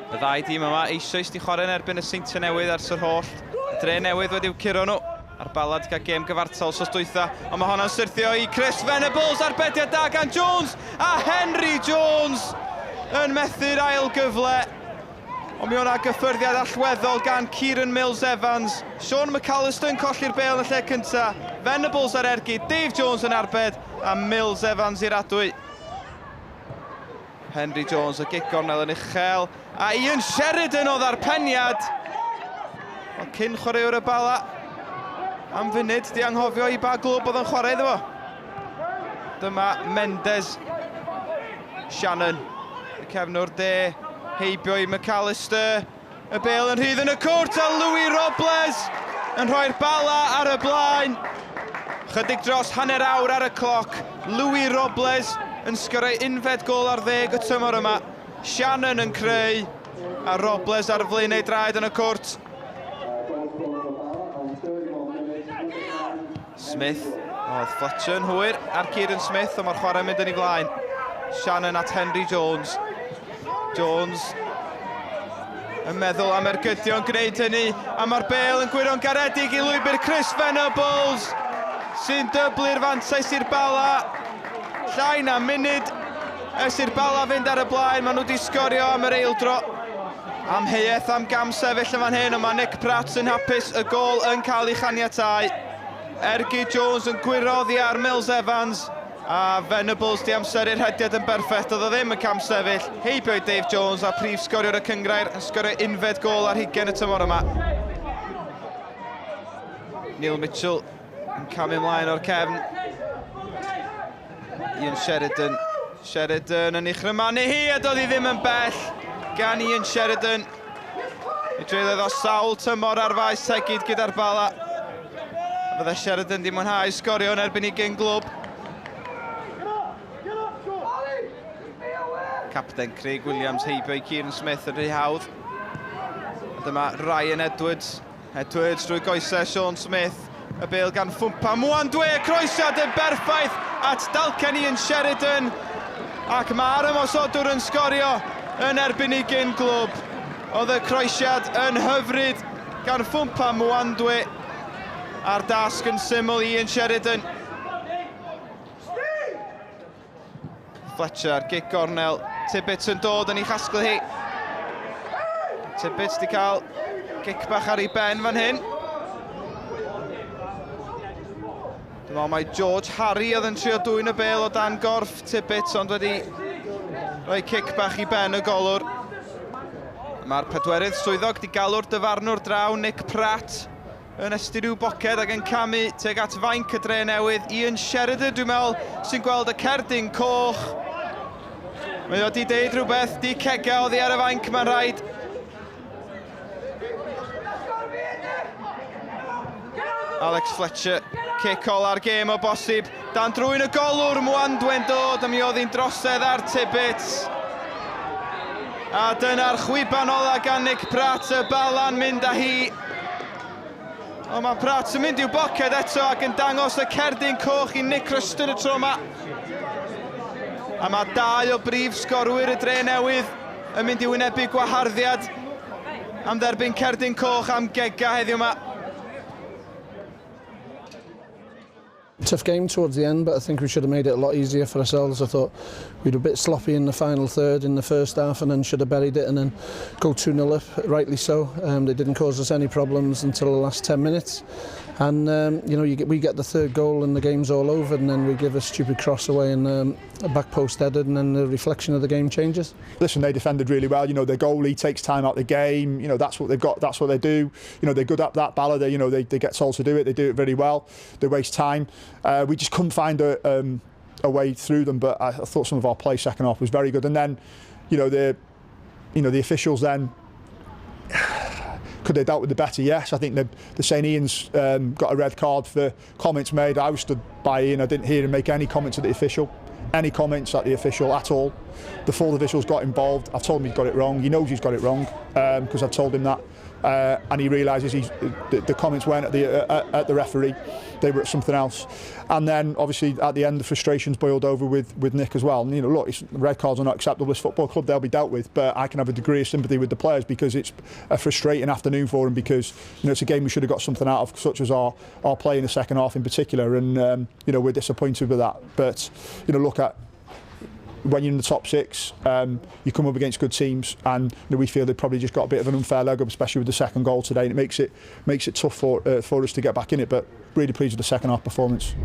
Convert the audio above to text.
Y ddau dîm yma eisoes di chwarae yn erbyn y Seintiau Newydd ers yr holl Dre Newydd wedi'w curo nhw. A'r Bala di cael gêm gyfartal wsos dwytha, ond mae honna'n syrthio i Chris Venables, arbediad da gan Jones, a Henry Jones yn methu'r ail gyfle. Ond mi o'na gyffyrddiad allweddol gan Kieran Mills Evans. Sean McAllister yn colli'r bêl yn y lle cynta. Venables ar ergyd, Dave Jones yn arbed, a Mills Evans i'r adwy. Henry Jones y gic gornel yn uchel, a Ian Sheridan oedd ar peniad. Wel, cyn chwaraewr y Bala am funud, di anghofio i ba glwb oedd yn chwarae iddo fo. Dyma Mendes. Shannon, y cefnwr de, heibio i McAllister. Y bêl yn rhydd yn y cwrt a Louis Robles yn rhoi'r Bala ar y blaen. Chydig dros hanner awr ar y cloc. Louis Robles yn sgorio unfed gôl ar ddeg y tymor yma. Shannon yn creu a Robles ar flaen ei draed yn y cwrt. Smith, oedd Fletcher yn hwyr ar Kieran Smith, ond mae'r chwarae'n mynd yn ei flaen. Shannon at Henry Jones. Jones yn meddwl am ergydion gwneud hynny, a mae'r bêl yn gwyro'n garedig i lwybr Chris Venables, sy'n dyblu'r fantais i'r Bala. Llai na munud ers i'r Bala fynd ar y blaen, maen nhw wedi sgorio am yr eildro. Amheuaeth am gam sefyll yn fan hyn, ond mae Nick Pratt yn hapus, y gôl yn cael ei chaniatáu. Ergyd Jones yn gwyro oddi ar Mills Evans, a Venables di amseru'r rhediad yn berffaith, doedd o ddim yn cam sefyll. Heibio i Dave Jones a prif sgoriwr y cyngrair yn sgorio unfed gôl ar hugain y tymor yma. Neil Mitchell yn camu ymlaen o'r cefn. Ian Sheridan. Sheridan yn ei chrymanu hi a doedd hi ddim yn bell gan Ian Sheridan. Mi dreuliodd o sawl tymor ar faes Tegid gyda'r Bala. Fydde Sheridan di mwynhau sgorio yn erbyn ei gyn glwb. Capten Craig Williams heibio i Kieran Smith yn rhy hawdd. A dyma Ryan Edwards. Edwards drwy goesau Sean Smith. Y bêl gan Ffwmpa. Mwandwe, y croesiad yn berffaith at dalcen Ian Sheridan. Ac mae'r ymosodwr yn sgorio yn erbyn ei gyn glwb. Oedd y croesiad yn hyfryd gan Ffwmpa Mwandwe. A'r dasg yn syml i Ian Sheridan. Fletcher, gic gornel, Tibbets yn dod yn ei chasglu hi. Tibbets di cael gic bach ar ei ben fan hyn. Dwi'n meddwl mai George Harry oedd yn trio dwyn y bel o dan gorff Tibbets, ond wedi rhoi cic bach i ben y golwr. Mae'r pedwerydd swyddog di galw'r dyfarnwr draw, Nick Pratt, yn estyn i'w boced ac yn camu tuag at fainc y Dre Newydd. Ian Sheridan, dwi'n meddwl, sy'n gweld y cerdyn coch. Mae o wedi deud rhywbeth, di cega oddi ar y fainc, mae'n rhaid. Alex Fletcher, cic ola'r gêm o bosib. Dan drwy'n y golwr, Mwandwe'n dod, a mi oedd hi'n drosedd ar Tibbets. A dyna'r chwiban ola gan Nick Pratt, y bala'n mynd â hi. Ond mae Pratt yn mynd i'w boced eto ac yn dangos y cerdyn coch i Nick Rushton y tro yma. A mae dau o brif sgorwyr y Dre Newydd yn mynd i wynebu gwaharddiad am dderbyn cerdyn coch am gega heddiw yma. Tough game towards the end, but I think we should have made it a lot easier for ourselves. I thought we were a bit sloppy in the final third in the first half and then should have buried it and then go 2-0 up, rightly so. They didn't cause us any problems until the last 10 minutes. And, you know, we get the third goal and the game's all over, and then we give a stupid cross away and a back post headed, and then the reflection of the game changes. Listen, they defended really well. You know, their goalie takes time out the game. You know, that's what they've got. That's what they do. You know, they're good at that. Bala, they, you know, they get told to do it. They do it very well. They waste time. We just couldn't find a way through them, but I thought some of our play second half was very good. And then, you know, the officials then, could they dealt with the better? Yes, I think the St Ian's got a red card for comments made. I was stood by Ian. I didn't hear him make any comments at the official, any comments at the official at all. The fourth officials got involved. I've told him he's got it wrong. He knows he's got it wrong because I've told him that. And he realises the comments weren't at the referee, they were at something else. And then obviously at the end the frustrations boiled over with Nick as well. And you know, look, red cards are not acceptable. This football club, they'll be dealt with, but I can have a degree of sympathy with the players because it's a frustrating afternoon for them, because you know, it's a game we should have got something out of, such as our play in the second half in particular. And you know, we're disappointed with that. But you know, look at when you're in the top six, you come up against good teams, and you know, we feel they probably just got a bit of an unfair leg up, especially with the second goal today, and it makes it tough for us to get back in it. But really pleased with the second half performance.